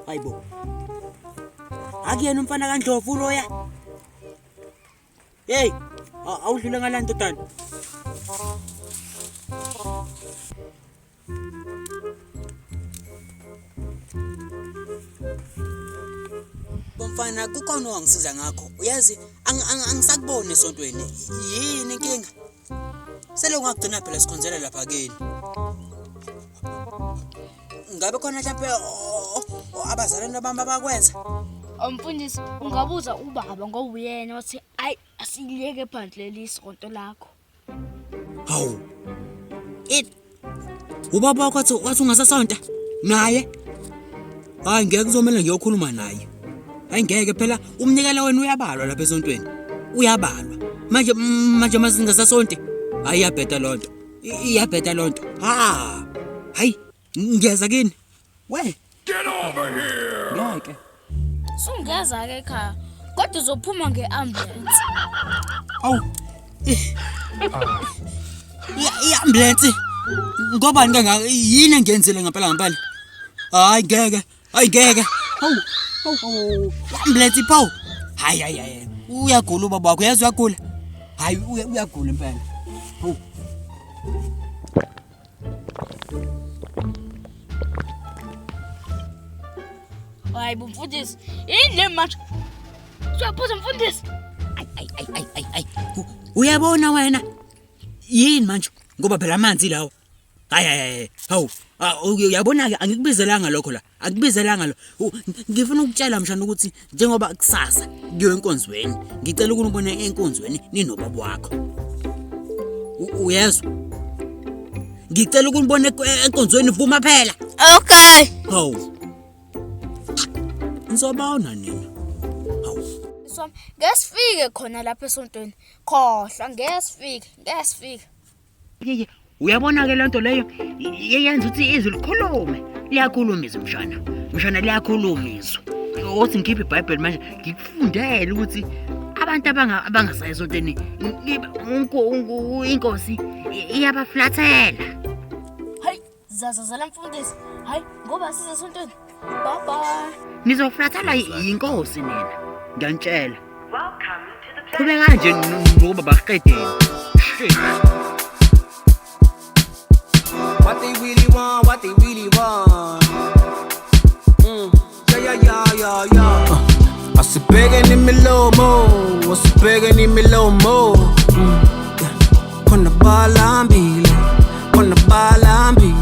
Hayibo. Akuyena umfana kaNdlovu loya. Hey, awudlule ngala ndodana. Bomfana kukhona owangisiza ngakho. Uyazi angisakuboni esontweni. Yini inkinga? Sele ungagcina phela sikhonzela lapha kini. Ngabe khona mhlawumbe abazalwane bami abakwenza? Umfundisi ungabuza ubaba ngoba uyena wathi ayi asiliyeke phandle leli sonto lakho. Hawu. It Ubaba wakho wathi ungasasonta naye? Hayi ngeke kuzomela ngiyokhuluma naye. Hayi ngeke phela umnikelo wena uyabalwa lapha esontweni. Uyabalwa. Manje manje masingasasonti. Hayi iyabheda lonto. Iyabheda lonto. Ha. Hayi ngiyeza kini. We. Get over here. Ngeke. Sungeza ke ekhaya. Kodwa uzophuma ngeambulance. Awu. I-ambulance. Ngobani kangaka yini engenzile ngempela ngempela? Hayi ngeke. Hayi ngeke. Hawu. Hawu hawu. Ambulance pho. Hayi hayi hayi. Uyagula ubaba wakho, yazi uyagula. Hayi uyagula impela. Hawu. Hayi bo mfundisi, yini le manje? Siyaphuza mfundisi. Ay ay ay ay ay ay. Uyabona wena? Yini manje? Ngoba phela amanzi lawo. Hayi hayi hawu. Uyabona ke angikubizelanga lokho la. Angikubizelanga lo. Ngifuna ukutshela mshana ukuthi njengoba kusasa kuyo enkonzweni, ngicela ukunibona enkonzweni ninobaba wakho. Uyezwa? Ngicela ukunibona enkonzweni vuma phela. Okay. Hawu. Nisobona nina. Hawu. Swami, ngeke sifike khona lapha esontweni. Khohlwa ngeke sifike, ngeke sifike. Yeye, uyabona ke lento leyo yenza ukuthi izwi likhulume. Liyakhuluma izwi mshana. Mshana liyakhuluma izwi. Othi ngikhiphe iBhayibheli manje ngikufundele ukuthi abantu abangasayi esontweni inkosi iyabaflathela. Hayi, zazazela mfundisi. Hayi, ngoba size esontweni. Bye bye. Nizoflathela yinkosi nina. Ngiyanitshela. Qhubeka nje nokuba baqedeni. Shit. What they really want, what they really want. Yeah, yeah, yeah, yeah, yeah. Asibheke nemilomo, asibheke nemilomo. Yeah. Khona balambile, khona balambile.